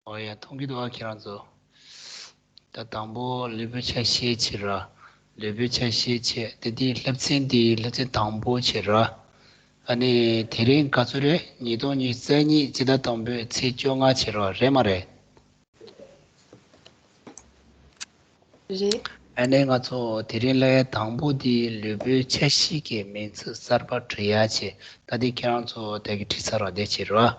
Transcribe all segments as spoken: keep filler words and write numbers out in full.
ཨོ་ཡ། མཐོང་གི་འདུག་ཨ། ཁྱེད་རང་ཚོ། ད་དང་པོ་ལུས་པོའི་ཆ་ཤས་བྱེད་ར། ལུས་པོའི་ཆ་ཤས་བྱེད། དེ་དེའི་སློབ་ཚན་དེའི་སློབ་ཚན་དང་པོ་བྱེད་ར། ཨ་ནི་དེ་རིང་ག་ཚོད་རེད། ཉིས་སྟོང་ཉི་ཤུ་རྩ་གཉིས་སྤྱི་ཟླ་དང་པོའི་ཚེས་བཅོ་ལྔ་བྱེད་ར། རེད་མ་རེད། རེད། ཨ་ནི་ང་ཚོ་དེ་རིང་སློབ་ཡ་དང་པོ་དེ་ལུས་པོའི་ཆ་ཤས་ཀྱི་མིང་ཚིག་གསར་པ་འབྲི་ཡ་བྱེད། ད་དེ་ཁྱེད་རང་ཚོ་ད་གི་བྲིས་ཚར་བ་དེ་བྱེད་རོགས།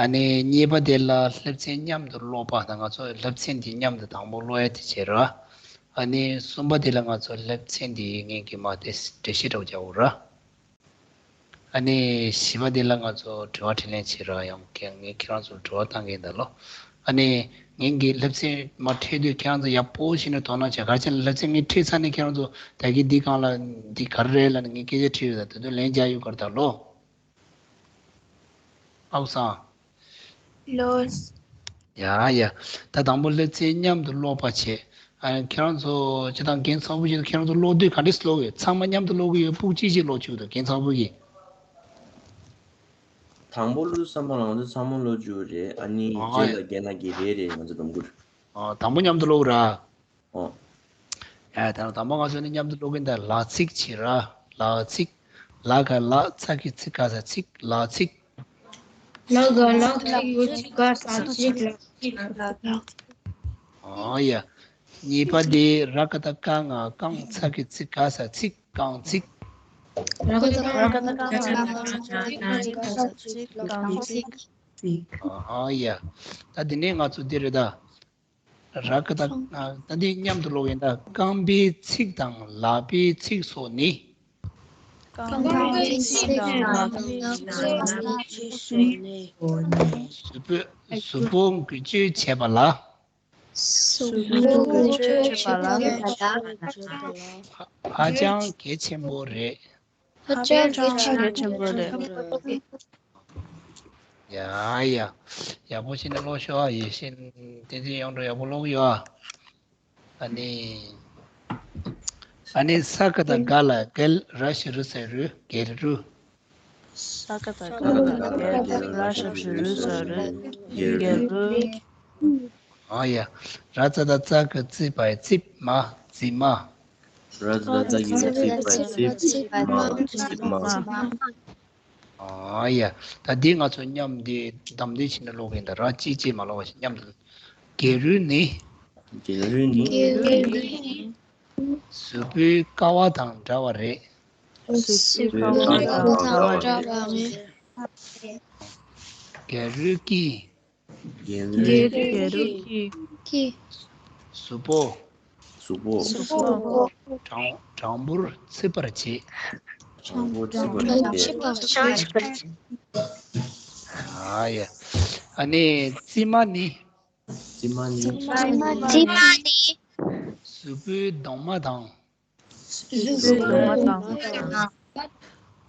ཨ་ནི་གཉིས་པ་དེ་ལ་སློབ་ཚན་མཉམ་དུ་ཀློག་པ་དང་། ང་ཚོ་སློབ་ཚན་དེ་མཉམ་དུ་དང་པོ་ཀློག་ཡ་དེ་བྱེད་རོགས། ཨ་ནི་གསུམ་པ་དེ་ལ་ང་ཚོ་སློབ་ཚན་དེ་ངེད་ཀྱི་མ་དེ་འགྲེལ་བཤད་འདྲ་བོ་རྒྱག་དགོས་ར། ཨ་ནི་བཞི་པ་འདི་ལ་ང་ཚོ་དྲི་བ་དྲིས་ལན་བྱེད་རོགས། ཡང་ཁྱེད་ངས་ཁྱེད་རང་ཚོར་དྲི་བ་བཏང་གི་ཡིན་ད་ལོ། ཨ་ནི་ངས་ཀྱི་སློབ་ཚན་མར་ཁྲིད་དུས་ཁྱེད་རང་ཚོ་ཡག་པོ་ཞིག་ནས་དོ་སྣང་བྱེད། ག་རེ་བྱས་ན་སློབ་ཚན་ངས་ཁྲིད་ཚར་ནས་ཁྱེད་རང་ཚོ་ད་གི་འདི་སྒང་ལ་འདི་ག་རེ་རེད་ལབ་ནས་ངས་སྐད་ཆ་དྲིས་ཡོད་ད། དེ་ཚོ་ལན་རྒྱག་ཡོད་ག་རེ་ད་ལོ། ཨའུ་སང་། ལོས། ཡ་ཡ། ད་དང་པོ་སློབ་ཚན་མཉམ་དུ་ཀློག་པ་བྱེད། ཨ། ཁྱེད་རང་ཚོ་སྤྱིར་བཏང་རྒན་ཚང་པོ་ཞིག་ཁྱེད་རང་ཚོ་ཀློག་དུས་ག་འདྲས་ཀློག་ཡོད། ཚང་མ་མཉམ་དུ་ཀློག་གི་ཡོད། ཕྲུ་གུ་གཅིག་གཅིག་ཀློག་བཅུག་དང་། རྒན་ཚང་པོ་གིས། དང་པོ་ཀློག་བསམ་པ་ལ་ང་ཚོ་ཚང་མ་ཀློག་བཅུག་རེད། ཨ་ནི་ཨ། རྗེས་ལ་རྒན་ལགས་ཀྱིས་རེད་རེད་ང་ཚོ་སྡོམ་དགོས། ཨ། དང་པོ་མཉམ་དུ་ཀློག་ར། ཨོ། ཡ། ད་དང་པོ་ང་ཚོ་ནི་མཉམ་དུ་ཀློག་གིན་ད། ལག་ཚིགས་བྱེད་ར། ལག་ཚིགས། ལ་ག་ལ། ཚ་གི་ཚི་ག་ས་ཚིགས། ལག་ཚིགས། ལ་ག་ལ། ཚ་གི་ཚི་ག་ས་ཚིགས། ལག་ཚིགས། ཨོ་ཡ། གཉིས་པ་དེ་ར་ཀ་བཏགས་རྐ་ང་རྐང་། ཚ་གི་ཚི་ག་ས་ཚིགས། རྐང་ཚིགས། ར་ཀ་བཏགས་ར་ཀ་བཏགས་རྐང་། ཚ་གི་ཚི་ག་ས་ཚིགས། རྐང་ཚིགས། ཨོ་ཡ། ད་དེ་ནས་ང་ཚོ་འདི་རེད་ད། ར་ཀ་བཏགས། ཨ། ད་འདི་མཉམ་དུ་ཀློག་གིན་ད། རྐང་པའི་ཚིགས་དང་ལག་པའི་ཚིགས་སོགས་ནི། རྐང་པའི་ཚིགས་དང་ལག་པའི་ཚིགས་སོགས་ནི། གཟུགས་པོ། གཟུགས་པོ་འགུལ་སྐྱོད་བྱེད་པ་ལ། གཟུགས་པོ་འགུལ་སྐྱོད་བྱེད་པ་ལ། ཧ་ཅང་གལ་ཆེན་པོ་རེད། ཧ་ཅང་གལ་ཆེན་པོ་རེད། ཡ་ཡ། ཡག་པོ་བྱས་ནས་ཀློག་ཤོག་ཨ། ཡེ་ཤེས་བསྟན་འཛིན་གཡུང་དྲུང་ཡག་པོ་ཀློག་ཡོད་ཨ། ཨ་ནི། ཨ་ནི་ས་ཀ་བཏགས་སྒ་ལ་སྒལ། ར་ཞབས་ཀྱུ་རུ་ས་རུས། སྒལ་རུས། ས་ཀ་བཏགས་སྒ་ལ་སྒལ། ར་ཞབས་ཀྱུ་རུ་ས་རུས། སྒལ་རུས། ཨ་ཡ། ར་ཙ་བཏགས་རྩ་གི་རྩི་བའི་རྩིབ། མ། རྩིབ་མ། ར་ཙ་བཏགས་རྩ་གི་རྩི་བའི་རྩིབ། མ། རྩིབ་མ། ཨ་ཡ། ད་འདི་ང་ཚོ་མཉམ་འདི་གདམ་འདི་བྱས་ནས་ཀློག་གི་ཡིན་ད། ར་གཅིག་གཅིག་མ་ཀློག་པ་ཞིག་མཉམ་དུ། སྒལ་རུས་ནི། སྒལ་རུས་ནི། སྒལ་རུས་ནི། གཟུགས་པོའི་ཀ་བ་དང་འདྲ་བ་རེད། གཟུགས་པོའི་ཀ་བ་དང་འདྲ་བ་རེད། སྒལ་རུས་ཀྱི། སྒལ་རུས་ཀྱི། གཟུགས་པོ། གཟུགས་པོ། གྲང་། གྲང་མོར་ཚིག་པར་བྱེད། གྲང་མོར་ཚིག་པར་བྱེད། ཨ་ཡ། ཨ་ནི་རྩིབ་མ་ནི། རྩིབ་མ་ནི། རྩིབ་མ་ནི། གཟུགས་པོའི་གདོང་མ་དང་། གཟུགས་པོའི་གདོང་མ་དང་།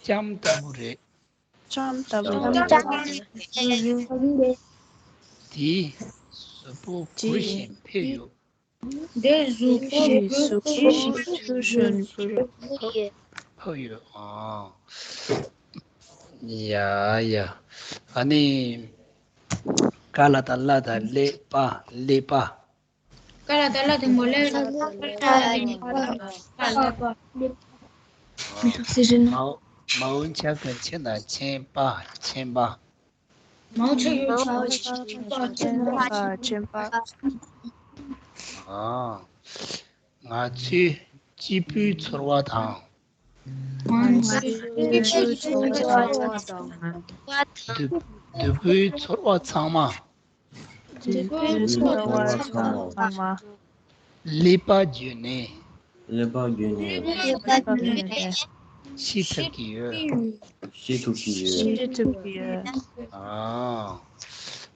ལྕམ་ལྟ་བུ་རེད། ལྕམ་ལྟ་བུ་རེད། དེས་གཟུགས་པོ་འགུལ་བཞིན་ཕེབས་ཡོད། དེས་གཟུགས་པོ་འགུལ་བཞིན་ཕེབས་ཡོད། ཕེབས་ཡོད། ཨ། ཡ་ཡ། ཨ་ནི། ཀ་ལ་བཏགས་སླ་བཏགས་སླེ་པ། སླེ་པ། ཀ་ལ་བཏགས་སླ་བཏགས་སླེ། སླེ་པ། མའོ། མའོ་ཆ་གི་མཆུ་ན་མཆན་པ། མཆན་པ། མའོ་ཆ་གི་མཆུ་ན་མཆན་པ། མཆན་པ། ཨ། ང་ཚོའི་སྐྱིད་པོའི་ཚོར་བ་དང་། ང་ཚོའི་སྐྱིད་པོའི་ཚོར་བ་དང་། སྡུག་སྡུག་པོའི་ཚོར་བ་ཚང་མ། སྡུག་པོའི་ཚོར་བ་ཚང་མ། ཀླད་པ་བརྒྱུད་ནས། ཀླད་པ་བརྒྱུད་ནས། ཀླད་པ་བརྒྱུད་ནས། ཤེས་ཐུབ་ཀྱི་ཡོད། ཤེས་ཐུབ་ཀྱི་ཡོད། ཤེས་ཐུབ་ཀྱི་ཡོད།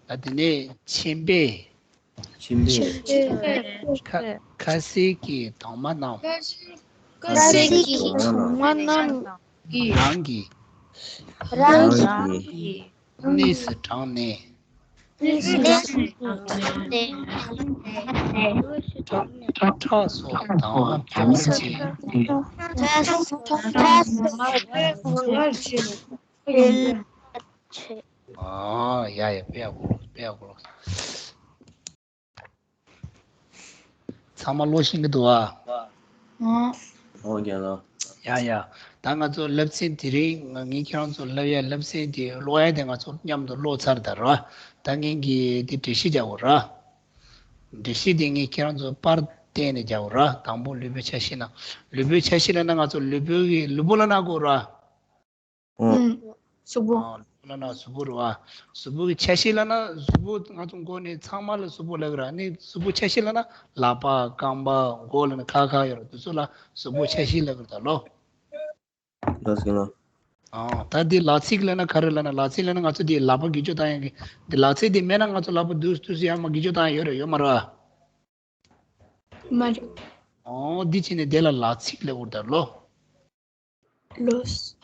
ཨ། ད་དེ་ནས་མཆན་པས། མཆན་པས། ཁ། ཁ་ཟས་ཀྱི་གདོང་མ་རྣམས། ཁ་ཟས་ཀྱི་གདོང་མ་རྣམས། རང་གི། རང་གི། གནས་སུ་དྲངས་ནས། གནས་སུ་དྲངས་ནས། ཁྲག་ཁྲག་སོགས་དྭངས་མ་འཕེལ་བར་བྱེད། ཁྲག་ཁྲག་སོགས་དྭངས་མ་འཕེལ་བར་བྱེད། ཨ། ཡ་ཡ། དཔེ་ཡག་པོ། དཔེ་ཡག་པོ། ཚང་མ་ཀློག་ཤེས་ཀྱི་འདུག་ཨ། ཨོ་རྒན་ལགས། ཡ་ཡ། ད་ང་ཚོ་བསླབ་ཚན་དེ་རིང་ང་ངས་ཁྱེད་རང་ཚོ་བསླབ་ཡ་བསླབ་ཚན་དེ་ཀློག་ཡ་དེ་ང་ཚོ་མཉམ་དུ་ཀློག་ཚར་ད་ར། ད་ངས་ཀྱི་དེ་འགྲེལ་བཤད་རྒྱག་དགོས་ར། འགྲེལ་བཤད་དེ་ངས་ཁྱེད་རང་ཚོ་པར་བསྟན་ནས་རྒྱག་དགོས་ར། དང་པོ་ལུས་པོའི་ཆ་ཤས་ལབ་ན། ལུས་པོའི་ཆ་ཤས་ལབ་ན་ང་ཚོ་ལུས་པོའི་གི་ལུས་པོ་ལབ་ན་གོ་ར། ཨོ། ཨུམ། གཟུགས་པོ། ཨ། ལུས་པོ་ལབ་ན་གཟུགས་པོ་རེད་བ། གཟུགས་པོ་གི་ཆ་ཤས་ལབ་ན་གཟུགས་པོ་ང་ཚོ་མགོ་ནས་ཚང་མ་ལ་གཟུགས་པོ་ལབ་ཀྱི་རེད། ཨ་ནི་གཟུགས་པོ་ཆ་ཤས་ལབ་ན་ལག་པ་རྐང་པ་མགོ་ལབ་ན་ཁག་ཁག་ཡོད་རེད། དེ་ཚོ་ལ་གཟུགས་པོ་ཆ་ཤས་ལབ་ཀྱི་རེད་ད་ལོ། ལགས་སོ་ལགས། ཨ། ད་འདི་ལག་ཚིགས་ལབ་ན་ག་རེ་ལབ་ན། ལག་ཚིགས་ལབ་ན་ང་ཚོ་འདི་ལག་པ་འགུལ་སྐྱོད་བཏང་ཡག་གི། འདི་ལག་ཚིགས་འདི་མེད་ན་ང་ཚོ་ལག་པ་འདུག་སེ་འདུག་སེ་ཡར་མར་འགུལ་སྐྱོད་བཏང་ཡག་ཡོད་རེད་ཡོད་མ་རེད་བ། མ་རེད། ཨོ། འདི་བྱས་ནས་དེ་ལ་ལག་ཚིགས་ལབ་ཀྱི་རེད་ད་ལོ། ལོས།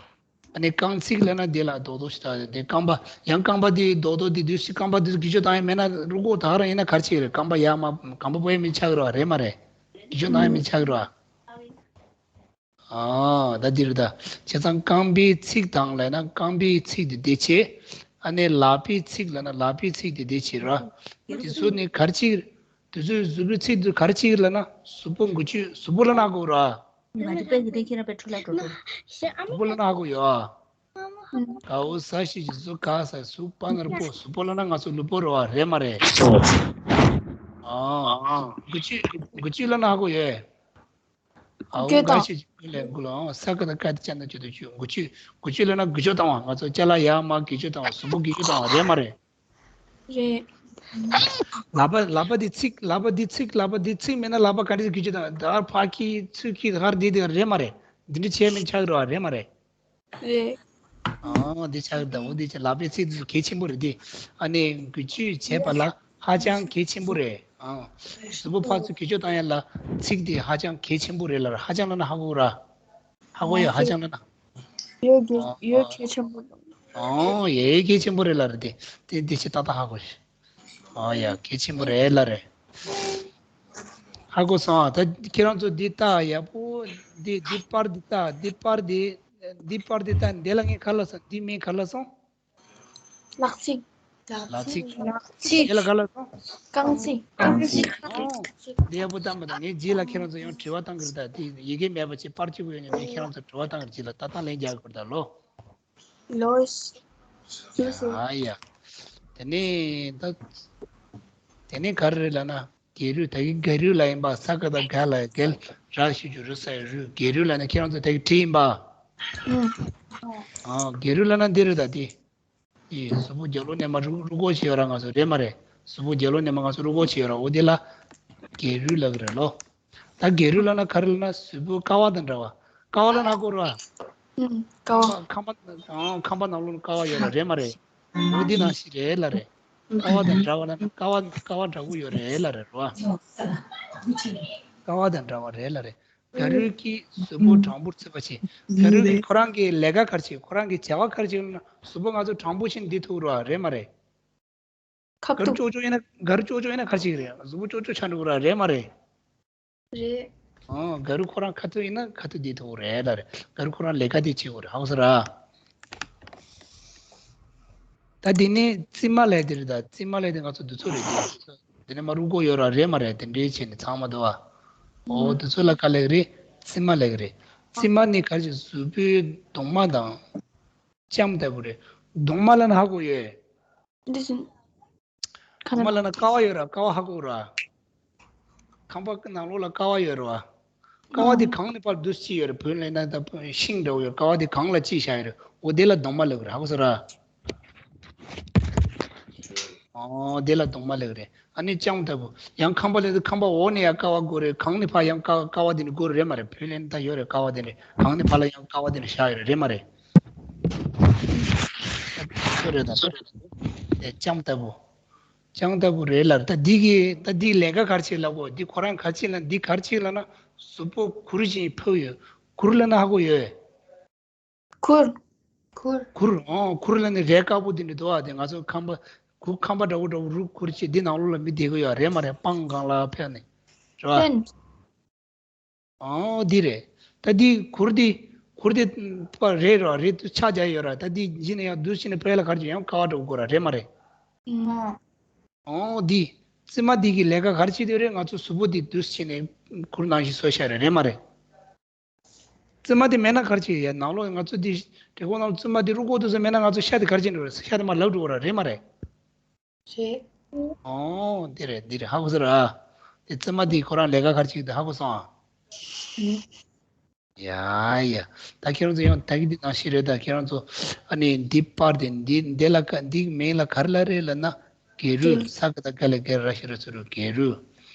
ཨ་ནི་རྐང་ཚིགས་ལབ་ན་དེ་ལ་རྡོག་རྡོག་ཞིག་ད་དེ་རྐང་པ། ཡང་རྐང་པ་དེ་རྡོག་རྡོག་དེ་དུས་སུ་རྐང་པ་དེ་འགུལ་སྐྱོད་བཏང་ཡག་མེད་ན་རུ་ཀོ་ད་ག་རང་ཡིན་ན་ག་རེ་བྱེད་ཀྱི་རེད། རྐང་པ་ཡར་མར་རྐང་པ་སྤོ་ཡག་མི་ཆགས་ཀྱི་རེད་བ། རེད་མ་རེད། འགུལ་སྐྱོད་བཏང་ཡག་མི་ཆགས་ཀྱི་རེད་བ། ཨ། ད་འདི་རེད་ད། བྱས་ཙང་རྐང་པའི་ཚིགས་དང་ལབ་ན་རྐང་པའི་ཚིགས་དེ་དེ་བྱས། ཨ་ནི་ལག་པའི་ཚིགས་ལབ་ན་ལག་པའི་ཚིགས་དེ་དེ་བྱས་ར། དེ་ཚོ་ནི་ག་རེ་བྱེད་ཀྱི་རེད། དེ་ཚོའི་གཟུགས་པོའི་ཚིགས་དེ་ག་རེ་བྱེད་ཀྱི་རེད་ལབ་ན་གཟུགས་པོ་འགུལ་སྐྱོད། གཟུགས་པོ་ལབ་ན་གོ་ར། ང་ཚོ་དཔེ་གི་དེ་ཁྱེད་རང་དཔེ་འཕྲོ་བརླག་འགྲོ་འགྲོ། གཟུགས་པོ་ལབ་ན་ཧ་གོ་ཡོད་ཨ། གའོ་ས་ཤི་ཞི་གཟུགས་ག་ས་གཟུགས་པ་ནར་པོ། གཟུགས་པོ་ལབ་ན་ང་ཚོ་ལུས་པོ་རེད་བ། རེད་མ་རེད། ཨ། འགུལ་སྐྱོད། འགུལ་སྐྱོད་ལབ་ན་ཧ་གོ་ཡོད། ཨའོ་འགའ་ཞིག་ཀུན་ལས་འགུལ་ལ་ཨང་ས་ཀ་ད་ཀ་ཏི་ཅ་ན་ཅོ་ཏི་ཅུ། འགུལ་སྐྱོད། འགུལ་སྐྱོད་ལབ་ན་འགུལ་སྐྱོད་བཏང་བ། ང་ཚོ་ཅ་ལག་ཡར་མར་འགུལ་སྐྱོད་བཏང་བ། གཟུགས་པོ་འགུལ་སྐྱོད་བཏང་བ། རེད་མ་རེད། རེད། ལག་པ། ལག་པ་འདི་ཚིགས། ལག་པ་འདི་ཚིགས། ལག་པ་འདི་ཚིགས་མེད་ན་ལག་པ་ག་འདྲ་འགུལ་སྐྱོད་བཏང་། ད་ཕར་འཁྱེར་ཚུར་འཁྱེར་ཧར་འདི་འདི་རེད་མ་རེད། འདི་འདྲ་བྱས་མི་ཆགས་རེད་བ། རེད་མ་རེད། རེད། ཨང་། འདི་ཆགས་ད། འོ་འདི་ཆགས། ལག་པའི་ཚིགས་འདི་གལ་ཆེན་པོ་རེད་དེ། ཨ་ནི་འགུལ་སྐྱོད་བྱེད་པ་ལ་ཧ་ཅང་གལ་ཆེན་པོ་རེད། ཨང་། གཟུགས་པོ་ཕར་ཚུར་འགུལ་སྐྱོད་བཏང་ཡ་ལ་ཚིགས་འདི་ཧ་ཅང་གལ་ཆེན་པོ་རེད་ལ། ཧ་ཅང་ལབ་ན་ཧ་གོ་ར། ཧ་གོ་ཡ། ཧ་ཅང་ལབ་ན། ཡོད་གལ། ཨང་། ཡོད་གལ་ཆེན་པོ། ཨང་། ཡོད་གལ་ཆེན་པོ་རེད་ལ་རེད་དེ། དེ་འདི་ཆེ་ཏག་ཏག་ཧ་གོ་ཤི། ཨ་ཡ། གལ་ཆེན་པོ་རེད་ལ་རེད། ཧ་གོ་སོང་ཨ། ད་ཁྱེད་རང་ཚོ་འདི་ལྟ་ཡག་པོ། འདི་འདི་པར་འདི་ལྟ། འདི་པར་འདི། འདི་པར་འདི་ལྟ། འདི་ལ་ངས་ག་ལབ་སོང་། འདི་མིང་ག་ལབ་སོང་། ལག་ཚིགས། ལག་ཚིགས། ལག་ཚིགས། འདི་ལ་ག་ལབ་སོང་། རྐང་ཚིགས། རྐང་ཚིགས། ཨོ། འདི་ཡག་པོ་བཏང་པ་དང་། ངས་རྗེས་ལ་ཁྱེད་རང་ཚོ་ཡང་དྲི་བ་བཏང་གི་རེད་ད། འདི་ཡི་གེ་མེད་པ་ཅིག་པར་གཅིག་པུ་ཡོད་ནས། ངས་ཁྱེད་རང་ཚོ་དྲི་བ་བཏང་གི་རེད། རྗེས་ལ་ད་ལྟ་ལན་རྒྱག་གི་རེད་ད་ལོ། ལོས། ཨ་ཡ། དེ་ནས་ད། དེ་ནས་ག་རེ་རེད་ལབ་ན། སྒལ་རུས། ད་གིན་སྒལ་རུས་ལབ་ཡིན་པ། ས་ཀ་ད་སྒ་ལ་སྒལ། ར་ཞབས་ཀྱུ་རུ་ས་ཡ་རུས། སྒལ་རུས་ལབ་ན་ཁྱེད་རང་ཚོ་ད་གིན་བྲིས་ཡིན་པ། ཨ། སྒལ་རུས་ལབ་ན་འདི་རེད་ད་འདི། ཨི། གཟུགས་པོ་རྒྱབ་ལོགས་ནས་མར་རུ་རུ་སྐོར་བྱེད་ཡོད་ར་ང་ཚོ། རེད་མ་རེད། གཟུགས་པོ་རྒྱབ་ལོགས་ནས་མར་ང་ཚོ་རུ་སྐོར་བྱེད་ཡོད་ར། འོ་དེ་ལ་སྒལ་རུས་ལབ་ཀྱི་རེད་ལོ། ད་སྒལ་རུས་ལབ་ན་ག་རེ་ལབ་ན་གཟུགས་པོའི་ཀ་བ་དང་འདྲ་བ། ཀ་བ་ལབ་ན་གོ་ར། ཨུམ། ཀ་བ། ཁང་པ། ཁང་པ་ནང་ལོགས་ལ་ཀ་བ་ཡོད་ར། རེད་མ་རེད། འོ་འདི་ནང་བཞིན་རེད་ལབ་རེད། ཀ་བ་དང་འདྲ་བ་ལབ་ན་ཀ་བ། ཀ་བ་འདྲ་པོ་ཡོད་རེད་ལབ་རེད་ར། ཀ་བ་དང་འདྲ་བ་རེད་ལབ་རེད། སྒལ་རུས་ཀྱིས་གཟུགས་པོ་དྲང་པོར་ཚུད་པ་བྱེད། སྒལ་རུས་ཀྱིས་ཁོ་རང་གི་ལས་ཀ་ག་རེ་བྱེད། ཁོ་རང་གི་བྱ་བ་ག་རེ་བྱེད་ལབ་ན། གཟུགས་པོ་ང་ཚོ་དྲང་པོ་བྱས་ནས་བསྡད་ཐུབ་ར། རེད་མ་རེད། ཁ་སྒལ་རུས་ཐུག་ཀྱོག་ཀྱོག་ཡིན་ན། སྒལ་རུས་ཀྱོག་ཀྱོག་ཡིན་ན་ག་རེ་བྱེད་ཀྱི་རེད། གཟུགས་པོ་ཀྱོག་ཀྱོག་ཆགས་འགྲོ་གི་ར། རེད་མ་རེད། རེད། ཨང་། སྒལ་རུས་ཁོ་རང་ཁ་ཐུག་ཡིན་ན་ཁ་ཐུག་བསྡད་ཐུབ་རེད་ལབ་རེད། སྒལ་རུས་ཁོ་རང་ལས་ཀ་དེ་བྱེད་དགོས་རེད། ཧ་གོ་སོང་ར། ད་དེ་ནས་རྩིབ་མ་ལབ་དེ་རེད་ད། རྩིབ་མ་ལབ་དེ་ང་ཚོ་འདི་ཚོ་རེད་དེ། དེ་ནས་མར་རུ་སྐོར་ཡོད་ར། རེད་མ་རེད། དེ་འདྲའི་བྱས་ནས་ཚང་མ་འདུག་བ། ཨོ། ཨུམ། འདི་ཚོ་ལ་ག་ལབ་ཀྱི་རེད། རྩིབ་མ་ལབ་ཀྱི་རེད། རྩིབ་མ་ནི་ག་རེ་བྱེད། གཟུགས་པོའི་གདུང་མ་དང་། ལྕམ་ལྟ་བུ་རེད། གདུང་མ་ལབ་ན་ཧ་གོ་ཡོད། འདི་བཞིན། ག་གདུང་མ་ལབ་ན་ཀ་བ་ཡོད་ར། ཀ་བ་ཧ་གོ་ར། ཁང་པ་གི་ནང་ལོགས་ལ་ཀ་བ་ཡོད་ར་བ། ཀ་བ་དེ་གང་ནས་ཕར་འདུག་སེ་ཡོད་རེད། བོད་ལ་ན་ད་ཤིང་འདྲ་བོ་ཡོད། ཀ་བ་དེ་གང་ལ་ཅིག་བཞག་ཡོད་རེད། འོ་དེ་ལ་གདུང་མ་ལབ་ཀྱི་རེད། ཧ་གོ་སོང་ར། ཨོ། དེ་ལ་གདུང་མ་ལབ་ཀྱི་རེད། ཨ་ནི་ལྕམ་ལྟ་བུ། ཡང་ཁང་པ་ལབ་དུས་ཁང་པ་འོག་ནས་ཡང་ཀ་བ་དགོས་རེད། གང་ནས་ཕར་ཡང་ཀ་ཀ་བ་དེ་འདྲ་དགོས་རེད། རེད་མ་རེད། བོད་ལ་ན་ད་ཡོད་རེད། ཀ་བ་དེ་འདྲ། གང་ནས་ཕར་ལ་ཡང་ཀ་བ་དེ་འདྲ་བཞག་ཡོད་རེད། རེད་མ་རེད། སུ་རེད་ད། སུ་རེད་ད། ལྕམ་ལྟ་བུ། ལྕམ་ལྟ་བུ་རེད་ལབ་རེད། ད་འདི་གི། ད་འདིའི་ལས་ཀ་ག་རེ་བྱེད་ལབ་གོ། འདི་ཁོ་རང་ག་རེ་བྱེད་ལབ། འདི་ག་རེ་བྱེད་ལབ་ན་གཟུགས་པོ་གུར་བཞིན་ཕུབ་ཡོད། གུར་ལབ་ན་ཧ་གོ་ཡོད། གུར། གུར། གུར། ཨོ། གུར་ལབ་ན་རས་དཀར་པོ་དེ་འདྲ་འདུག་ཨ། དེ་ང་ཚོ་ཁང་པ། གུར། ཁང་པ་འདྲ་བོ་འདྲ་བོ་རུ་གུར་བྱས། འདི་ནང་ལོགས་ལ་མི་བསྡད་གི་ཡོད་རེད་མ་རེད། སྤང་སྒང་ལ་ཕེབས་ནས་རེད་བ། ཨོ། འདི་རེད། ད་འདི་གུར་འདི། གུར་འདི་པ་རེད་ར། རེད་དུ་ཆ་བརྒྱབ་ཡོད་ར། ད་འདི་གཞི་ནས་ཡང་འདུག་སེ་ནས་ཕེབས་ལ་ག་རེ་བྱེད། ཡང་ཀ་བ་འདྲ་བོ་དགོས་ར། རེད་མ་རེད། ཨོ། འདི། རྩིབ་མ་འདི་གི་ལས་ཀ་ག་རེ་བྱེད་དེ་རེད། ང་ཚོ་གཟུགས་པོ་འདི་འདུས་བྱས་ནས་གུར་ནང་བཞིན་བཟོས་བཞག་རེད། རེད་མ་རེད། རྩིབ་མ་འདི་མེད་ན་ག་རེ་བྱེད་ཡ། ནང་ལོགས་ང་ཚོ་འདི་བྲེ་གོང་ནང་ལོགས་རྩིབ་མ་འདི་རུ་བཀོག་འདུག་ཟེར། མེད་ན་ང་ཚོ་ཤ་དེ་ག་རེ་བྱེད་འགྲོ་རེད། ཤ་དེ་མར་ལབ་འགྲོ་ར། རེད་མ་རེད། རེད། ཨོ་འདི་རེད། འདི་རེད། ཧ་གོ་སོང་ར། དེ་རྩིབ་མ་འདི་ཁོ་རང་ལས་ཀ་ག་རེ་བྱེད་ཀྱི་འདུག་ཧ་གོ་སོང་ཨ། ཡ་ཡ། ད་ཁྱེད་རང་ཚོ་ཡང་ད་གི་འདི་ནང་བཞིན་རེད། ད་ཁྱེད་རང་ཚོ་ཨ་ནི་འདི་པར་དེ་འདི་འདི་ལ་ཀ་འདི་མིང་ལ་ག་རེ་ལབ་རེད་ལབ་ན། གེ་རུ། ས་ཀ་བཏགས་ག་ལ་གེ་རུ། ར་ཞབས་ཀྱུ་རུ། གེ་རུ།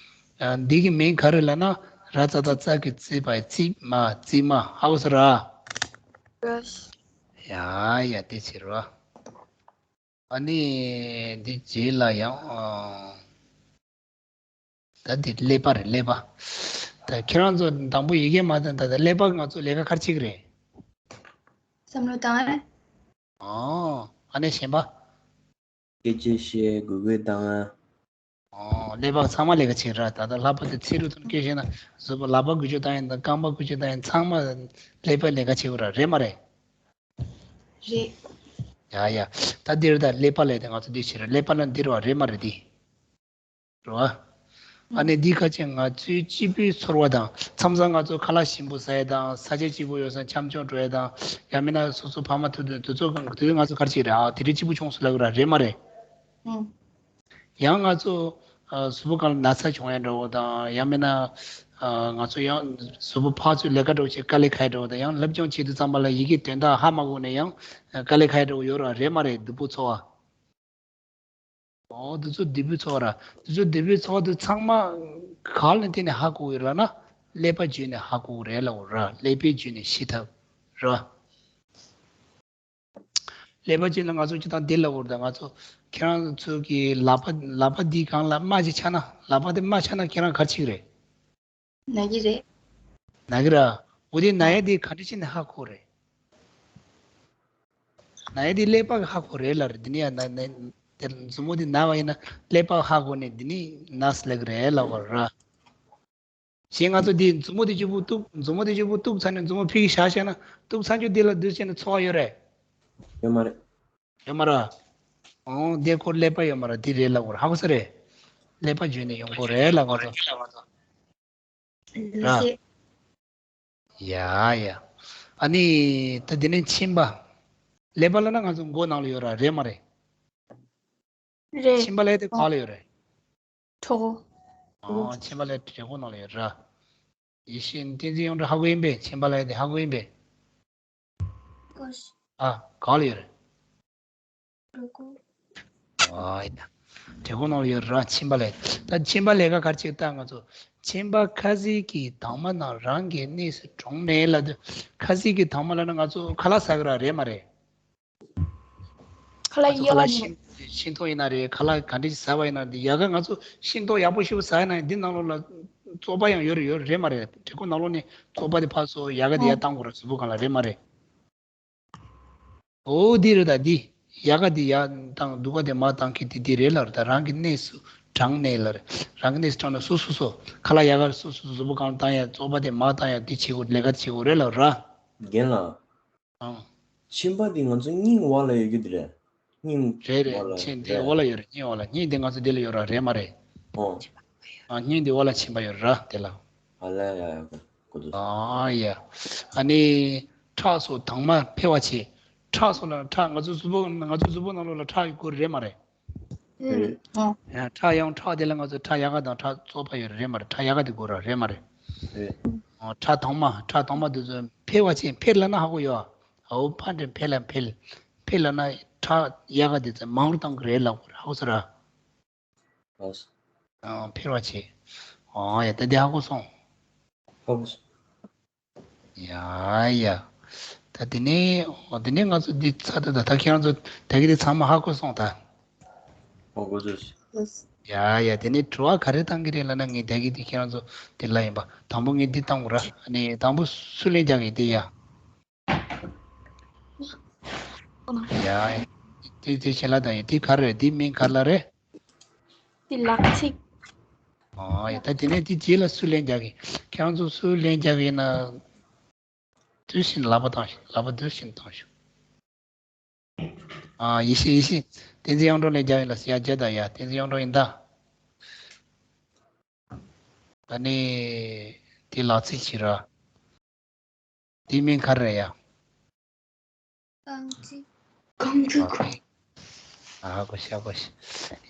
ཡང་འདི་གི་མིང་ག་རེ་ལབ་ན། ར་ཙ་བཏགས་རྩ་གི་རྩི་བ་རྩིབ་མ། རྩིབ་མ། ཧ་གོ་སོང་ར། ཡ་ཡ་དེ་བྱེད་རོགས། ཨ་ནི་འདི་རྗེས་ལ་ཡང་ཨ། ད་འདི་ཀླད་པ་རེད། ཀླད་པ། ད་ཁྱེད་རང་ཚོ་དང་པོ་ཡི་གེ་མ་བཏོན། ད་ད་ཀླད་པ་ང་ཚོ་ལས་ཀ་ག་རེ་བྱེད་ཀྱི་རེད། བསམ་བློ་བཏང་ཨ། ཨོ། ཨ་ནི་གཞན་པ། སྐད་ཆ་བཤད། གུས་གུས་བཏང་ཨ། ཨོ། ཀླད་པ་ཚང་མ་ལས་ཀ་བྱེད་ར། ད་ད་ལྷག་པར་དུ་ཚིག་རུ་ཐོན་སྐད་བཤད་ན་གཟུགས་པོ་ལག་པ་འགུལ་སྐྱོད་བཏང་ཡིན་དང་རྐང་པ་འགུལ་སྐྱོད་བཏང་ཡིན། ཚང་མ་ཀླད་པ་ལས་ཀ་བྱེད་དགོས་ར། རེད་མ་རེད། རེད། ཡ་ཡ། ད་འདིར་ད་ཀླད་པ་ལས་དེ་ང་ཚོ་འདི་བྱེད་ར། ཀླད་པ་ལ་འདིར་བ། རེད་མ་རེད། འདི་རེད་བ། ཨ་ནི་འདི་ཁ་ཅིག་ང་ཚོའི་སྐྱིད་པོའི་ཚོར་བ་དང་། མཚམས་མཚམས་ང་ཚོ་ཁ་ལག་ཞིམ་པོ་ཟ་ཡ་དང་། ས་ཆ་སྐྱིད་པོ་ཡོད་ས་འཆམ་འཆམ་འགྲོ་ཡ་དང་། ཡང་མིན་ན་སོ་སོ་ཕ་མ་ཐུག་དུས་དུས་ཚོད་གང་དུས་ང་ཚོ་ག་རེ་བྱེད་རེད། ཨ་དེ་རིང་སྐྱིད་པོ་བྱུང་སོང་ལབ་ར། རེད་མ་རེད། ཡང་ང་ཚོ་ཨ་གཟུགས་པོ་གང་ལ་ན་ཚ་བྱུང་ཡ་འདྲ་བོ་དང་། ཡང་མིན་ན་ཨ་ང་ཚོ་ཡང་གཟུགས་པོ་ཕར་ཚུར་ལས་ཀ་འདྲ་བོ་བྱེད། དཀའ་ལས་ཁག་འདྲ་བོ་དང་། ཡང་སློབ་སྦྱོང་བྱེད་དུས་ཙམ་པ་ལ་ཡི་གེ་དོན་དག་ཧ་མ་གོ་ནས་ཡང་དཀའ་ལས་ཁག་འདྲ་བོ་ཡོད་ར། རེད་མ་རེད། སྡུག་པོ་ཚོར་བ། ཨོ་དེ་ཚོ་སྡུག་པོའི་ཚོར་བ་ར། དེ་ཚོ་སྡུག་པོའི་ཚོར་བ་དེ་ཚང་མ་ག་ལ་བརྟེན་ནས་ཧ་གོ་གི་རེད་ལབ་ན། ཀླད་པ་བརྒྱུད་ནས་ཧ་གོ་གི་རེད་ལབ་དགོས་ར། ཀླད་པའི་བརྒྱུད་ནས་ཤེས་ཐུབ་ར། ཀླད་པ་བརྒྱུད་ནས་ང་ཚོ་སྤྱིར་བཏང་འདི་ལབ་དགོས་རེད། ད་ང་ཚོ་ཁྱེད་རང་ཚོ་གི་ལག་པ་ལག་པ་འདི་སྒང་ལ་རྨ་ཅིག་ཆགས་ན། ལག་པ་དེ་རྨ་ཆགས་ན་ཁྱེད་རང་ག་རེ་བྱེད་ཀྱི་རེད། ན་གི་རེད། ན་གི་ར། འོ་དེ་ན་ཡ་དེ་ག་འདྲ་བྱས་ནས་ཧ་གོ་རེད། ན་ཡ་དེ་ཀླད་པ་གིས་ཧ་གོ་རེད་ལབ་རེད། དེ་ནས་ཡང་ན་ན་དེ་མཛུབ་མོ་དེ་ན་བ་ཡིན་ན་ཀླད་པ་ཧ་གོ་ནས་དེ་ནས་ན་ཟེར་ལབ་ཀྱི་རེད་ལབ་པ་ར། གཞན་ང་ཚོ་དེ་མཛུབ་མོ་དེ་གཅིག་པུ་གཏུབ། མཛུབ་མོ་དེ་གཅིག་པུ་གཏུབ་ཚར་ནས་མཛུབ་མོ་ཕ་གིར་བཞག་བཞག་ན། གཏུབ་ཚར་རྒྱུ་དེ་ལ་འདུག་བྱས་ནས་ཚོར་བ་ཡོད་རེད། ཡོད་མ་རེད། ཡོད་མ་རེད། ཨོ་དེ་ཁོ་ཀླད་པ་ཡོད་མ་རེད། དེ་རེད་ལབ་དགོས་རེད། ཧ་གོ་སོང་རེད། ཀླད་པ་བརྒྱུད་ནས་ཡོང་གི་རེད་ལབ་དགོས་རེད། ལགས་སེ། ཡ་ཡ། ཨ་ནི་ད་དེ་ནས་མཆིན་པ། ཀླད་པ་ལབ་ན་ང་ཚོ་མགོ་ནང་ལ་ཡོད་ར། རེད་མ་རེད། རེད། མཆིན་པ་ལབ་དེ་ག་ལ་ཡོད་རེད། གྲོད་ཁོག་ཨ་མཆིན་པ་ལབ་གྲོད་ཁོག་ནང་ལ་ཡོད་ར། ཡེ་ཤེས་བསྟན་འཛིན་གཡུང་དྲུང་ཧ་གོ་ཡིན་པས། མཆིན་པ་ལབ་དེ་ཧ་གོ་ཡིན་པས། ཨ་ག་ལ་ཡོད་རེད། གྲོད་ཁོག་ཨ་ཡ། གྲོད་ཁོག་ནང་ལ་ཡོད་ར། མཆིན་པ་ལབ། ད་མཆིན་པ་ལབ་ཀ་ག་རེ་བྱེད་ཀྱི། ད་ང་ཚོ་མཆིན་པ་ཁ་ཟས་ཀྱི་དྭངས་མ་རྣམས་རང་གི་གནས་སུ་དྲངས་ནས་ལབ་དུས། ཁ་ཟས་ཀྱི་དྭངས་མ་ལབ་ན་ང་ཚོ་ཁ་ལག་ཟ་གི་ར། རེད་མ་རེད། ཁ་ལག་ང་ཚོ་ཁ་ལག་ཤིང་ཤིང་ཏོག་ཡིན་ན་རེད། ཁ་ལག་ག་འདྲ་ཞིག་ཟ་བ་ཡིན་ན། འདི་ཡལ་ག་ང་ཚོ་ཤིང་ཏོག་ཡག་པོ་ཞིག་ཟ་ཡིན་ན། འདི་ནང་ལོགས་ལ་བཙོག་པ་ཡང་ཡོད་རེད། ཡོད་རེད་མ་རེད། གྲོད་ཁོག་ནང་ལོགས་ནས་བཙོག་པ་དེ་ཕར་ཚུར་ཡལ་ག་དེ་ཡར་བཏང་དགོས་རེད། གཟུགས་པོ་སྒང་ལ། རེད་མ་རེད། འོ་འདི་རེད། ད་འདི་ཡལ་ག་འདི་ཡར་བཏང་། སྡུག་ག་དེ་མར་བཏང་མཁན་དེ་འདི་རེད་ལབ་ར། ད་རང་གི་གནས་སུ་དྲངས་ནས་ལབ་ར། རང་གི་གནས་སུ་དྲངས་ནས་སོ་སོ་སོ་ཁ་ལག་ཡལ་ག་སོ་སོ་གཟུགས་པོ་སྒང་ལ་བཏང་ཡ། བཙོག་པ་དེ་མར་བཏང་ཡ། འདི་བྱེད་དགོས། ལས་ཀ་བྱེད་དགོས་རེད་ལབ་ར། རྒན་ལགས། ཨང་། མཆིན་པ་འདི་ང་ཚོ་སྙིང་འོག་ལ་ཡོད་རྒྱུ་དེ་རེད། སྙིང་རེད་རེད། འོག་ལ་མཆིན་འདི་རེད། འོག་ལ་ཡོད་རེད། སྙིང་འོག་ལ། སྙིང་འདི་ང་ཚོ་འདི་ལ་ཡོད་ར། རེད་མ་རེད། ཨོ། ཨ་སྙིང་འདི་འོག་ལ་མཆིན་པ་ཡོད་ར། དེ་ལ། ཨ་ལ་ཡ་ཡ། གོ་གོ་འདུག་ཨ་ཡ། ཨ་ནི་ཁྲག་སོགས་དྭངས་མ་འཕེལ་བར་བྱེད། ཁྲག་སོགས་ལ། ཁྲག་ང་ཚོ་གཟུགས་པོ། ང་ཚོ་གཟུགས་པོ་ནང་ལོགས་ལ་ཁྲག་ཡོད་དགོས་རེད་མ་རེད། ཨུམ། ཨོ། ཡང་ཁྲག་ཡང་ཁྲག་དེ་ལ་ང་ཚོ་ཁྲག་ཡལ་ག་དང་ཁྲག་བཙོག་པ་ཡོད་རེད་མ་རེད། ཁྲག་ཡལ་ག་དེ་དགོས་ར། རེད་མ་རེད། རེད། ཨོ་ཁྲག་དྭངས་མ། ཁྲག་དྭངས་མ་དེ་ཚོ་འཕེལ་བར་བྱེད། འཕེལ་ལབ་ན་ཧ་གོ་ཡོད་ཨ། ཨོ་ཕ་འདྲེ་འཕེལ་ལ་འཕེལ། འཕེལ་ལབ་ན་ཁྲག་ཡལ་ག་དེ་ཚོ་མང་རུ་གཏོང་གི་རེད་ལབ་དགོས་ར། ཧ་གོ་སོང་ར། ཨོ། ཨོ་འཕེལ་བར་བྱེད། ཨོ་ཡ། ད་དེ་ཧ་གོ་སོང་། ཧ་གོ་སོང་། ཡ་ཡ། ད་དེ་ནས། ཨོ་དེ་ནས་ང་ཚོ་འདི་ཚར་ད། ད་ད་ཁྱེད་རང་ཚོ་ད་གི་དེ་ཚང་མ་ཧ་གོ་སོང་ད། ཧ་གོ་སོང་། ཡ་ཡ། དེ་ནས་དྲི་བ་ག་རེ་བཏང་གི་རེད་ལབ་ན། ངས་ད་གི་དེ་ཁྱེད་རང་ཚོ་དེ་ལ་ཡིན་པ། དང་པོ་ངས་འདི་བཏང་དགོས་ར། ཨ་ནི་དང་པོ་སུ་ལན་རྒྱག་གི་དེ་ཡ། ཡ་ཡ། དེ་དེ་ཞལ་ལག་དང་ཡ། དེ་ག་རེ་རེད། དེ་མིང་ག་རེ་ལབ་རེད། དེ་ལག་ཚིགས། ཨོ་ཡ། ད་དེ་ནས་དེ་རྗེས་ལ་སུ་ལན་རྒྱག་གི། ཁྱེད་རང་ཚོ་སུ་ལན་རྒྱག་གི་ཡིན་ན། དུས་བཞིན་ལག་པ་བཏང་ཞིག་ལག་པ་དུས་བཞིན་བཏང་ཞིག་ཨ་ཡེ་ཤེས། ཡེ་ཤེས། བསྟན་འཛིན་གཡུང་དྲུང་ལན་རྒྱག་ཡིན་ལ་ཟེར་ཡ། རྒྱ་ད་ཡ། བསྟན་འཛིན་གཡུང་དྲུང་ཡིན་ད། ད་ནི་དེ་ལ་ཚིག་བྱེད་ར། དེའི་མིང་ག་རེ་རེད་ཡ། རྐང་རྩེད། རྐང་རྩེད་ཁང་། ཨ་གོ་ཤ་གོ་ཤ།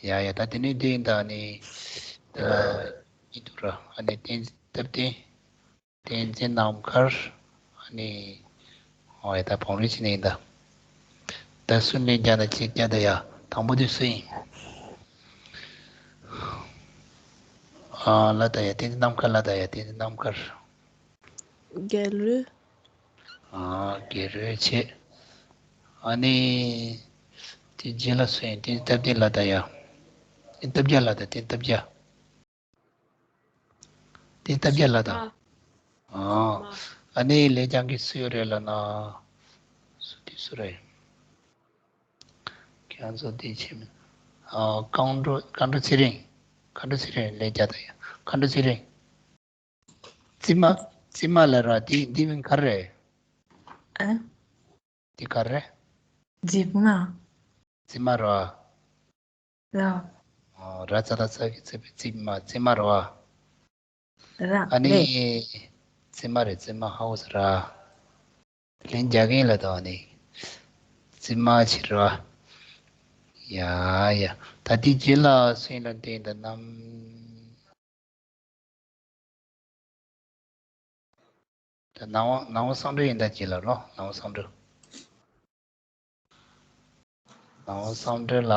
ཡ་ཡ། ད་དེ་ནི་དེ་ཡིན། ད་ནི་དེ་ལ་ཡིན་འདུག་ར། ཨ་ནི་བསྟན་འཛིན་སྟབས་བདེ། བསྟན་འཛིན་ནམ་མཁར། ཨ་ནི། ཨོ་ཡ། ད་བང་རིམ་བྱས་ནས་ཡིན་ད། ད་སུ་ལན་རྒྱག་ན་ཅིག་རྒྱག་ད་ཡ། དང་པོ་དེ་སུ་ཡིན། ཨ་ལབ་ད་ཡ། བསྟན་འཛིན་ནམ་མཁར་ལབ་ད་ཡ། བསྟན་འཛིན་ནམ་མཁར། རྒྱལ་རོལ། ཨ་རྒྱལ་རོལ་བྱས། ཨ་ནི། དེ་རྗེས་ལ་སུ་ཡིན། བསྟན་འཛིན་སྟབས་བདེ་ལབ་ད་ཡ། བསྟན་འཛིན་སྟོབས་རྒྱལ་ལབ་ད། བསྟན་འཛིན་སྟོབས་རྒྱལ། བསྟན་འཛིན་སྟོབས་རྒྱལ་ལབ་ད། ཨ། ཨ་ནི་ལན་རྒྱག་མཁན་སུ་ཡོད་རེད་ལབ་ན། སུ་དེ་སུ་རེད། ཁྱེད་ཚོ་དེ་ཆེ་མིན། ཨ། མཁའ་འགྲོ། མཁའ་འགྲོ་ཚེ་རིང་། མཁའ་འགྲོ་ཚེ་རིང་ལན་རྒྱག་ད་ཡ། མཁའ་འགྲོ་ཚེ་རིང་། རྩེད་མ། རྩེད་མ་ལབ་ར། དེ་འདི་མིང་ག་རེ་རེད། ཨ། འདི་ག་རེ་རེད། རྩེད་མ། རྩེད་མ་ར། ར། ཨོ། ར་ཙ་ར་ཙ་གི་རྩེད་པའི་རྩེད་མ། རྩེད་མ་ར། ར། ཨ་ནི། ལེ། རྩེད་མ་རེད། རྩེད་མ། ཧའོ་ས་ར། ལན་རྒྱག་གིན་ལབ་ད། ཨ་ནི། རྩེད་མ་བྱེད་ར། ཡ་ཡ། ད་དེ་རྗེས་ལ་སུ་ཡིན་ལབ་དེ་ཡིན་ད། ནམ། ད་ནང་པ། ནང་པ་བསམ་གྲུབ་ཡིན་ད། རྗེས་ལ་རོ། ནང་པ་བསམ་གྲུབ། ནང་པ་བསམ་གྲུབ་ལ།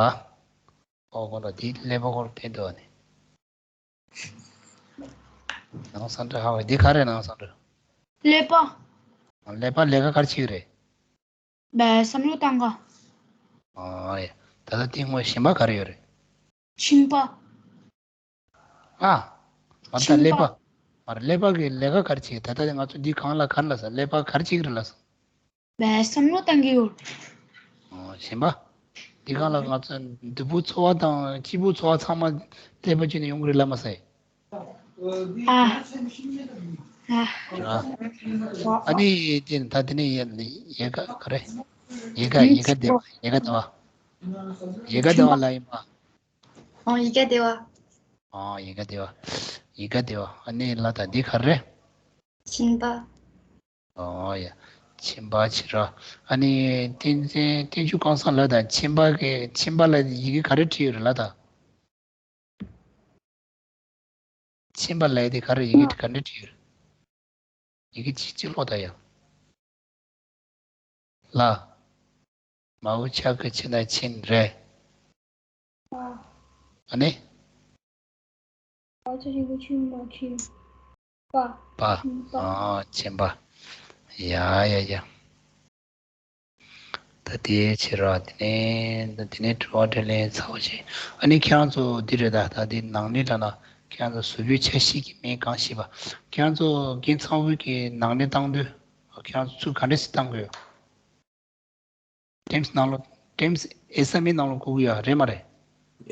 ཨོ་ཁོ་ན་དེ་ཀླད་པ་ཁོར་ཕན་ཐོགས་ནི། ནང་པ་བསམ་གྲུབ་ཧ་བ། འདི་ག་རེ། ནང་པ་བསམ་གྲུབ། ཀླད་པ། ཀླད་པ་ལས་ཀ་ག་རེ་བྱེད་ཀྱི་རེད། བསམ་བློ་བཏང་ག། ཨ་ཡ། ད་ལྟ་དེ་སྔོན་གཞན་པ་ག་རེ་ཡོད་རེད། མཆིན་པ། ཨ། མ་ད་མཆིན་པ། ཀླད་པ། མ་རེད། ཀླད་པ་གི་ལས་ཀ་ག་རེ་བྱེད། ད་ལྟ་ང་ཚོ་འདི་སྒང་ལ་ག་རེ་ལབ་སོང་། ཀླད་པ་ག་རེ་བྱེད་ཀྱི་རེད་ལབ་སོང་། བསམ་བློ་བཏང་གི་ཡོད། ཨ། གཞན་པ། འདི་སྒང་ལ་ང་ཚོ་སྡུག་པོ་ཚོར་བ་དང་སྐྱིད་པོ་ཚོར་བ་ཚང་མ་ཀླད་པ་བརྒྱུད་ནས་ཡོང་གི་རེད་ལབ་མ་ཟེར། ཨ། ཨ། ཨ་ནི་དེ་ད་དེ་ནས་ཡལ་ག་ག་རེ། ཡལ་ག་ཡལ་ག་སྡེ་བ། ཡལ་ག་སྡེ་བ། ཡལ་ག་སྡེ་བ་ལ་ཡིན་པ། ཨོ། ཡལ་ག་སྡེ་བ། ཨོ། ཡལ་ག་སྡེ་བ། ཡལ་ག་སྡེ་བ། ཨ་ནི་ལ་ད་འདི་ག་རེ། མཆིན་པ། ཨོ་ཡ། མཆིན་པ་བྱེད་ར། ཨ་ནི་བསྟན་འཛིན། བསྟན་ཆོས་སྐལ་བཟང་ལ་ད་མཆིན་པ་གི། མཆིན་པ་ལ་ཡི་གེ་ག་རེ་བྲིས་ཡོད་རེད་ལ་ད། མཆིན་པ་ལབ་དེ་ག་རེ། ཡི་གེ་ག་འདྲ་བྲིས་ཡོད་རེད། ཡི་གེ་གཅིག་གཅིག་ཀློག་ད་ཡ། ལ། མའོ་ཆ་གི་ཆི་ན་མཆིན་རེད། ཨ་ནི། པ་ཆ་ཞབས་ཀྱུ་ཆུ་མ་མཆིན། པ། པ། མཆིན་པ། ཨ། མཆིན་པ། ཡ་ཡ་ཡ། ད་དེའི་ཕྱིར་ར། དེ་ནས་དེ་ནས་དྲི་བ་དྲིས་ལན་ཚར་བ་བྱས། ཨ་ནི་ཁྱེད་རང་ཚོ་འདི་རེད་ད། ད་འདི་ནང་གླེང་ལབ་ན་ཁྱེད་རང་ཚོ་གཟུགས་པོའི་ཆ་ཤས་ཀྱི་མིང་གང་ཞིག་པ། ཁྱེད་རང་ཚོ་རྒན་ཚང་བོད་ཀྱི་ནང་གླེང་བཏང་དུས་ཁྱེད་རང་ཚོ་ཚུར་ག་འདྲས་སེ་བཏང་དགོས། ཊེམས་ནང་ལོགས། ཊེམས་ཨེ་སའི་མེན་ནང་ལོགས་བཀོད་གི་ཡོད་རེད་མ་རེད།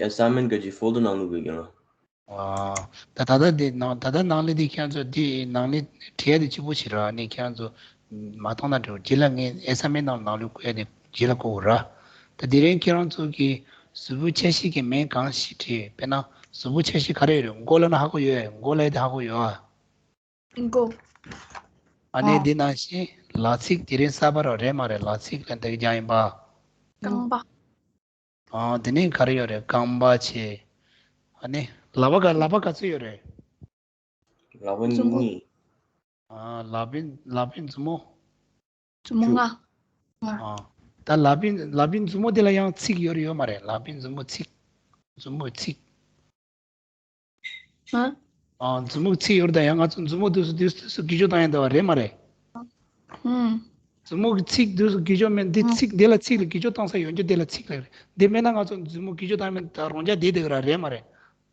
ཨེ་སའི་མེན་གི་ཕོལ་ཌར་ནང་ལོགས་བཀོད་ཀྱི་ཡོད། ཨ། ད་ད་ལྟ་འདི་ནང་། ད་ལྟ་ནང་ལས་འདི་ཁྱེད་ཚོ་འདི་ནང་ལས་བྲིས་ཡ་དེ་གཅིག་པོ་བྱེད་ར། ཨ་ནི་ཁྱེད་ཚོ་མ་མཐོང་ན་འགྲིག་རྗེས་ལ་ངས་ཨེ་སའི་མེན་ནང་ནང་ལོགས་བཀོད་ཡ་དེ་རྗེས་ལ་བཀོད་དགོས་ར། ད་དེ་རིང་ཁྱེད་རང་ཚོ་གི་གཟུགས་པོ་ཆ་ཤས་ཀྱི་མིང་གང་ཞིག་བྲིས། དཔེར་ན་གཟུགས་པོ་ཆ་ཤས་ག་རེ་ཡོད་རེད། མགོ་ལབ་ན་ཧ་གོ་ཡོད། མགོ་ལབ་ཡ་དེ་ཧ་གོ་ཡོད་ཨ། མགོ། ཨ་ནི། ཨ། འདི་ནང་བཞིན་ལ་ཚིགས་དེ་རིང་གསར་པ་རང་རེད་མ་རེད། ལ་ཚིགས་ལ་འདི་གི་རྒྱག་ཡིན་པ། རྐང་པ། ཨ། འདི་ནི་ག་རེ་ཡོད་རེད། རྐང་པ་བྱས། ཨ་ནི་ལག་པ་ག་ལག་པ་ག་ཚོད་ཡོད་རེད། ལག་པ་མཛུབ་མོ་གཉིས། ཨ། ལག་པའི། ལག་པའི་མཛུབ་མོ། མཛུབ་མོ་བཅུ། ལྔ། ལྔ། ཨ། ད་ལག་པའི། ལག་པའི་མཛུབ་མོ་དེ་ལ་ཡང་ཚིགས་ཡོད་རེད་ཡོད་མ་རེད། ལག་པའི་མཛུབ་མོ་ཚིགས། མཛུབ་མོ་ཚིགས། ཨ། ཨ། མཛུབ་མོ་ཚིགས་ཡོད་རེད། ད་ཡང་ང་ཚོ་མཛུབ་མོ་དུས་སུ་དུས་སུ་དུས་སུ་འགུལ་སྐྱོད་བཏང་ཡ་འདུག་པ་རེད་མ་རེད། ཨུམ། མཛུབ་མོ་གི་ཚིགས་དུས་སུ་འགུལ་སྐྱོད་མེད། འདི་ཨུམ། ཚིགས་འདི་ལ་ཚིགས་ལ་འགུལ་སྐྱོད་བཏང་ས་ཡོང་རྒྱུ་དེ་ལ་ཚིགས་ལ་རེད། འདི་མེད་ན་ང་ཚོ་མཛུབ་མོ་འགུལ་སྐྱོད་བཏང་མེད། ད་རང་འཇགས་བསྡད་བསྡད་ཀྱི་ར་རེད་མ་རེད།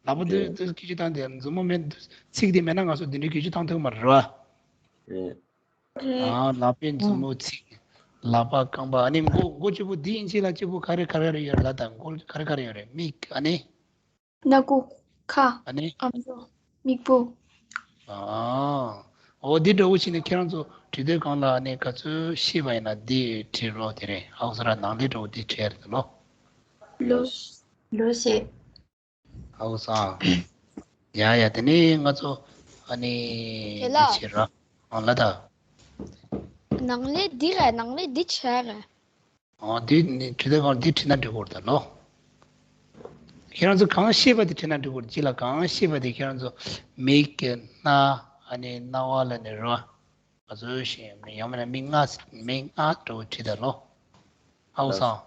ལག་པ་འདི་རེད། དུས་སུ་འགུལ་སྐྱོད་བཏང་དེ་མཛུབ་མོ་མེད། ཚིགས་འདི་མེད་ན་ང་ཚོ་འདི་འདྲའི་འགུལ་སྐྱོད་བཏང་ཐུབ་ཀྱི་མ་རེད་པ། རེད། རེད། ཨ། ལག་པའི་མཛུབ་མོ་ཚིགས། ལག་པ་རྐང་པ། ཨ་ནི་མགོ། མགོ་གཅིག་པོ་འདི་ཡིན་གཅིག་ལ་གཅིག་པོ་ག་རེ་ག་རེ་ཡོད་རེད་ལ། ད་མགོ་ག་རེ་ག་རེ་ཡོད་རེད། མིག་ཨ་ནི། སྣ་ཁུག་ཁ། ཨ་ནི། ཨམ་ཅོག་མིག་སྤུ། ཨ། འོ་འདི་འདྲ་བོ་བྱས་ནས་ཁྱེད་རང་ཚོ་བྲིས་དུས་སྒང་ལ་ཨ་ནི་ག་ཚོད་ཤེས་པ་ཡིན་ན་འདི་བྲིས་རོགས། དེ་རིང་ཧའོ་ས་ར་ནང་ལས་འདྲ་བོ་འདི་བྲིས་ཡ་རེད་ལོ། ལོ། ལོ་ཤེས། ཧའོ་སང་། ཡ་ཡ། དེ་ནས་ང་ཚོ་ ཨ་ནི་དེ་ལ། འདི་བྱེད་ར། ཨ་ལ་ད། ནང་ལས་འདི་རེད། ནང་ལས་འདི་བྱས་རེད། ཨ་འདི་ནི་བྲིས་དེ་གང་འདི་བྲིས་ན་འགྲིག་གི་རེད་ད་ལོ། ཁྱེད་རང་ཚོ་གང་ཤེས་པ་དེ་བྲིས་ན་འགྲིག་གི་རེད། ཅི་ལ་གང་ཤེས་པ་དེ་ཁྱེད་རང་ཚོ་མིག་གི་སྣ། ཨ་ནི་རྣ་བ་ལ་ནི་རོ། ང་ཚོ་ཤེས་ཡོད་མེད། ཡང་མིན་ན་མིག་ལྔ། མིག་ལྔ་འདྲ་བོ་བྲིས་ད་ལོ། ཨའུ་སང་།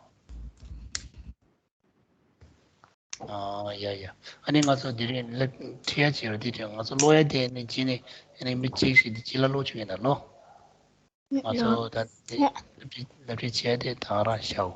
ཨ་ཡ་ཡ། ཨ་ནི་ང་ཚོ་དེ་རིང་ལ་ཁྲིད་ཡ་བྱེད་རོགས་དེ་དྲན། ང་ཚོ་ཀློག་ཡ་དེ་ནི་བྱས་ནས་ཨ་ནི་མི་གཅིག་ཞིག་དེ་གཅིག་ལ་ཀློག་བཅུག་ཡིན་ད་ལོ། ང་ཚོ་ད་དེ་ལབ་ཁྲིད་ལབ་ཁྲིད་བྱས་ཏེ་ད་རང་བྱའོ།